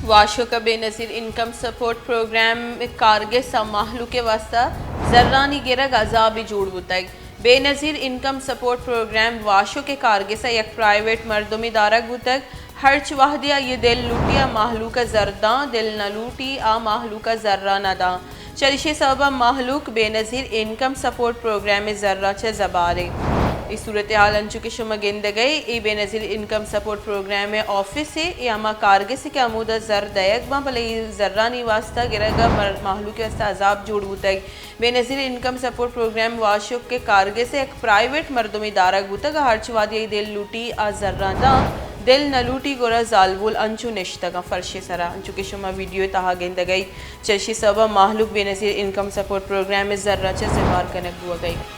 واشک ء بے نظیر انکم سپورٹ پروگرام ء کارگس ء مہلوک ء واستہ زرانی گرگ عذابے جوڑ بوتگ۔ بے نظیر انکم سپورٹ پروگرام واشک ء کارگس ء یک پرائیویٹ مردمے دارگ بوتگ۔ ہرچ وہدے آئی ء دل لوٹی آ مہلوک ء زر داں، دل نہ لوٹی آ مہلوک ء زر ء نہ داں۔ چریشی سبب ء مہلوک بے نظیر انکم سپورٹ پروگرام ء زر ء چہ زبارے۔ اے صورتحال انچو کہ شما گندگ ء اے بے نظیر انکم سپورٹ پروگرام ء آفس ء اے ہما کارگس ء کہ ہمودا زر دئیگ باں، بلے اے زرانی واستہ گرگ ء مر-، مہلوک ء واستہ عذاب جوڑ بوتگ۔ بے نظیر انکم سپورٹ پروگرام واشک ء کارگس ء یک پرائیویٹ مردمے دارگ بوتگ ء ہرچ وہدے آئی دل لوٹی آ زراں داں، دل نہ لوٹی گڑا زالبول انچو نشتگاں فرش ء سرا، انچو کہ شما ویڈیو ء تہا گندگ ء۔ چرشی سبب ء مہلوک بے نظیر انکم سپورٹ پروگرام ء زر ء چہ زبار کنگ بوگ ء۔